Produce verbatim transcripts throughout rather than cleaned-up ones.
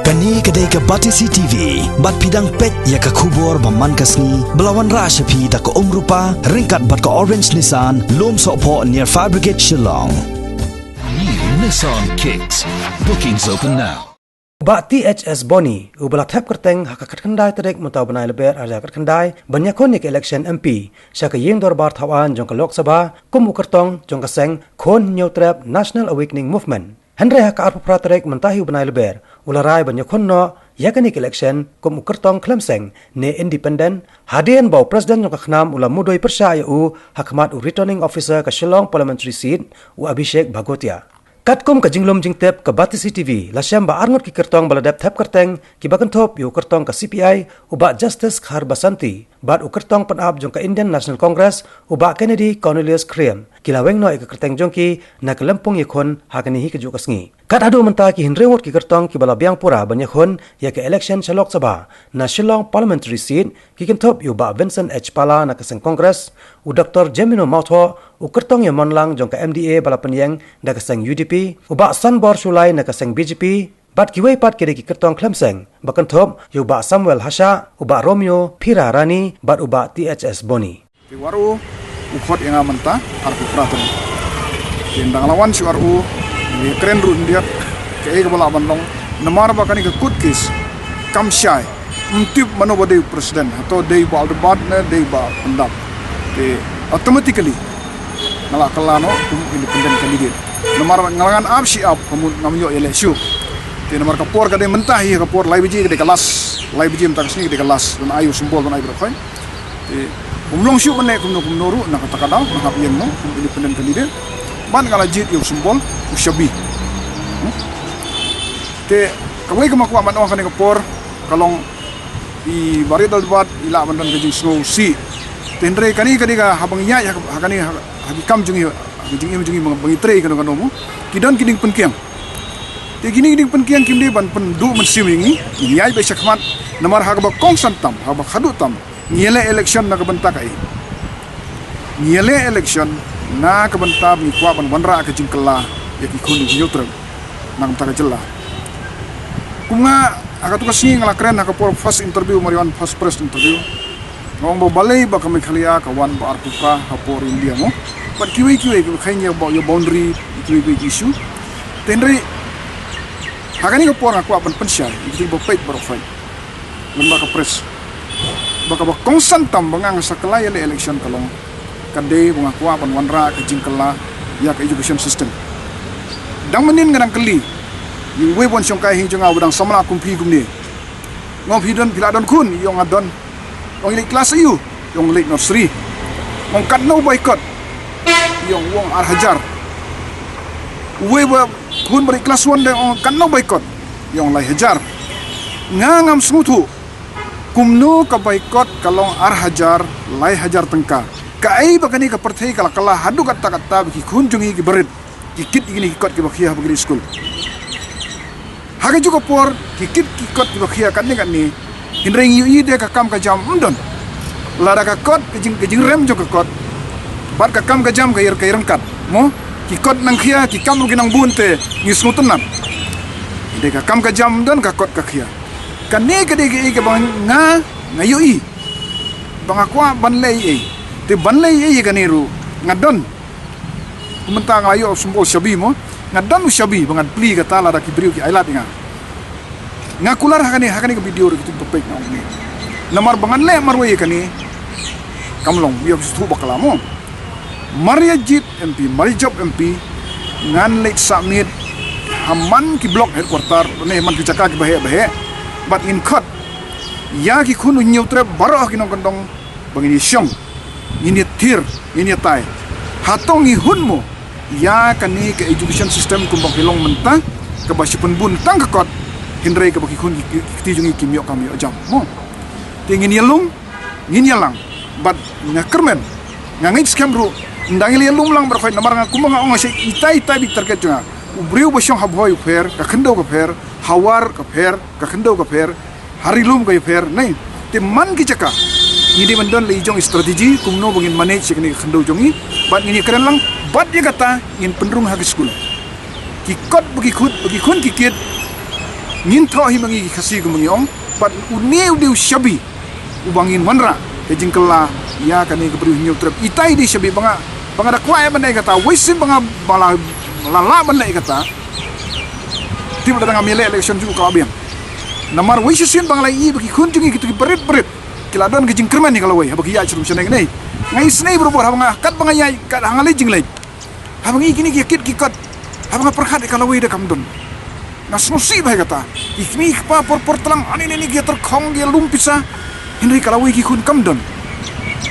Kane ka dei ka Batesi T V, bad phi dang peit ïa ka khubor ba man ka sngi, ba la wanrah sha phi da ka Umrupa, ryngkat bad ka Orange Nissan, Lumsohphoh near Fire Brigade Shillong. New Nissan Kicks. Bookings open now. Bah T H S Boni, uba la thep kyrteng ha ka khatkhyndai tarik mynta u bnai Lber arhajar khatkhyndai, ban ïakhun ïa ka election M P sha ka ïing dorbar thawaiñ jong ka Lok Sabha kum u kyrtong jong ka seng Khun Hynñiewtrep National Awakening Movement. Hynrei ha ka arphew phra tarik mynta hi u bnai Lber, u la rai ban ïakhun noh ïa kane ka election kum u kyrtong khlem seng ne independent, hadien ba u president jong ka khnam u la mudui pyrshah ïa u ha khmat u returning officer ka Shillong Parliamentary Seat, u Abhishek Bhagotia. Katkum ka jinglum jingtip ka Batesi T V, la shem ba arngut ki kyrtong ba la dep thep kyrteng kiba kynthup ïa u kyrtong ka C P I, u Bah Justice Kharbasanti, bad u kyrtong pynap jong ka Indian National Congress, u Bah Kennedy Cornelius Khyriem, ki la weng noh ïa ka kyrteng jong ki na ka lympung ïakhun ha kane hi kajuh ka sngi. Kat haduh mynta ki hynriew ngut ki kyrtong kiba la biang pura ban ïakhun ïa ka election sha Lok Sabha na Shillong Parliamentary Seat, ki kynthup ïa u Bah Vincent H Pala na ka seng Congress, u Doctor Jemino Mawthoh, u kyrtong ïa mon lang jong ka M D A ba la pynïeng da ka seng U D P, u Bah Sanbor Shullai na ka seng B J P, bad kiwei pat ki dei ki kyrtong khlem seng ba kynthup ïa u Bah Samuel Hashah, u Bah Romeo Phira Rani, bad u Bah T H S Boni. Te u ar u, u khot ïa nga mynta arphew phra tarik. Te ynda nga la wan shuh u ar u, ngi kren ruh khyndiat kaei kaba lah ban long. Namar ba kane ka court case kam shai, ym tip mano ba dei u president, hato dei Bah Alderbad ne dei Bah Pyndap. Te automatically nga la kylla noh kum independent candidate. Namar ba nga la ngan ap shi ap, ka mut ngam ïoh ïaleh shuh. Te namar ka por ka dei mynta hi, ka por lai baje ka dei ka last, lai baje mynta ka sngi ka dei ka last ban ai u symbol, ban ai baroh khoit. Te ym long shuh ban leh kumno kumno ruh na kata ka daw, nga hap ïeng noh kum independent candidate. Bad nga la jied ïa u symbol u shabi. Hmm? Te kawei kaba nga kwah ban ong ha kane ka por ka long, i Bah Alderbad i lah ban don ka jingsngew sih. Te hynrei kane ka dei ka, haba ngi ïaid ha kane, ha ki kam jong ngi, ha ka jingim jong ngi, ba ngi trei kano kano mo, ki don ki diengpynkiang. Te kine ki diengpynkiang kim dei ban pynduh mynsiem ïa ngi. Ngi ïaid beit shakhmat, namar ha kaba kongsan tam, ha kaba khatduh tam, ngi ïaleh election na ka bynta kaei? Ngi ïaleh election na ka bynta ba ngi kwah ban wanrah ka jingkylla ïa ki khun u Hynñiewtrep na ka bynta ka jylla. Kum nga, ha katto ka sngi nga la kren ha ka por first interview, mar ïa wan first press interview, nga ong ba balei ba ka Meghalaya ka wan ba arphew phra ha por India mo, bad kiwei kiwei kiba kheiñ ïa ba, ïa boundary, kiwei kiwei ki issue. Te hynrei ha kane ka por nga kwah ban pynshai ïa kito kiba peit baroh khoit, lem bad ka press, ba kaba kongsan tam ba nga, nga sa kylla ïaleh election ka long, ka dei ba nga kwah ban wanrah ka jingkylla ïa ka education system. Dang mynnin nga dang kylli ïa uwei u nongshong kai hi jong nga uba dang samla kum phi kumne. Nga ong phi don, phi la don khun? I ong nga don. Ong i leit klas aiu? I ong leit nursery. Nga ong katno ba i kot? I ong, u ong ar hajar. Uwei ba khun ba leit klas one de, ong katno ba i kot? I ong lai hajar. Nga ngam sngewthuh kumno kaba i kot ka long ar hajar, lai hajar tyngka. Kaei ba kane ka pyrthei ka la kylla haduh katta katta ba ki khun jong ngi kiba rit ki kit ïa kine ki kot kiba khia haba ki leit skul? Ha kajuh ka por ki kit ki kot kiba khia katne katne, hynrei ngi ïohi de ka kam ka jam ym don. Lada ka kot, ka jing, ka jingrem jong ka kot bad ka kam ka jam ka ïar, ka ïaryngkat mo, ki kot nang khia, ki kam ruh ki nang bun, te ngi sngewtynnat. Hynrei ka kam ka jam ym don, ka kot ka khia. Kane ka dei kaei kaba nga, nga ïohi ba nga kwah ban leh ei ei. Te ban leh ei ei ïa kane ruh nga don. Kumta nga la ïoh u symbol shabi mo, nga don u shabi ba ngan plie kata lada ki briew ki ailad ïa nga. Nga kular ha kane, ha kane ka video ruh kito kiba peit nga ong ne. Namar ba ngan leh marwei ïa kane, kam long, ïa u sngewthuh bakla mo. Mar ïa jied M P, mar ïa jop M P, ngan leit submit ha man ki block headquarter ne man ki jaka kiba heh ba heh, bad ngin khot ïa ki khun u Hynñiewtrep baroh ha ki nongkyndong ba ngin ïa shong, ngin ïa thir, ngin ïa tai. Hato ngi hun mo ïa kane ka education system kumba ki long mynta, kaba shu pynbun tang ka kot, hynrei kaba ki khun ki, ki kti jong ngi kim ïoh kam ïoh jam mo. Te ngin ïa lum, ngin ïa lang. Bad nga kyrmen, nga ngeit skhem ruh, ynda ngi la ïa lum lang baroh khoit, namar nga kumba nga ong, nga shait itai itai bad i target jong nga. U briew ba shong ha Bhoi u pher, ka khyndew ka pher, ha War ka pher, ka khyndew ka pher, ha Ri Lum ka ïa pher, ne. Te man ki jaka ngi dei ban don la i jong i strategy kumno ba ngin manage ïa kane ka khyndew jong ngi, bad ngin ïa kren lang, bad ïa kata ngin pynrung ha ki skul. Ki kot ba ki khun, ba ki khun ki kit, Ngin thoh hi ma ngi ki Khasi kumba ngi ong, bad une u dei u shabi uba ngin wanrah ka jingkylla ïa kane ka briew Hynñiewtrep. Itai dei shabi ba nga, ba nga da kwah ban leh kata, wei sien ba nga ba la, la lah ban leh kata. Tip lada ngam ïaleh election ju ka la biang. Namar wei shisien ba nga la ïohi ba ki khun jong ngi kito ki barit barit ki la don ka jingkyrmen ïa ka lawei haba ki ïaid sha rum sha neng ne. Nga isynei barabor haba nga, katba nga ïaid, kat ha nga leit jingleit, haba ngi kine ki ïa kit ki kot, haba nga pyrkhat ïa ka lawei da kam don. Nga sngewsih bha ïa kata. Ki kmie ki kpa por por tlang, ani ne ni ki ïa tyrkhong, ki ïa lum pisa. Hynrei ka lawei ki khun kam don.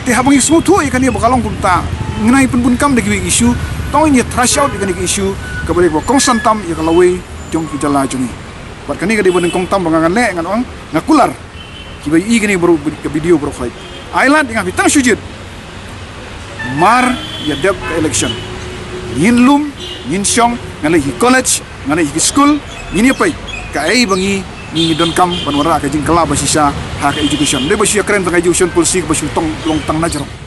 Te haba ngi sngewthuh ïa kane ba ka long kumta, ngin ïa pynbun kam da kiwei ki issue. To ngin ïa thrash out ïa kane ka issue kaba dei kaba kongsan tam ïa ka lawei jong ki jylla jong ngi. Bad kane ka dei ba nyngkong tam ba nga ngan leh, ngan ong, nga kular kiba ïohi kane baroh ka video baroh khoit. Ai lad ïa nga phi tang shu jied. Mar ïa dep ka election, ngin lum, ngin shong, ngan leit ki college, ngan leit ki school, ngin ïa peit kaei ba ngi, ngi donkam ban wanrah ka jingkylla ba shisha ha ka education. Dei ba shu ïa kren tang ka education policy kaba shu tong long tang na jrong.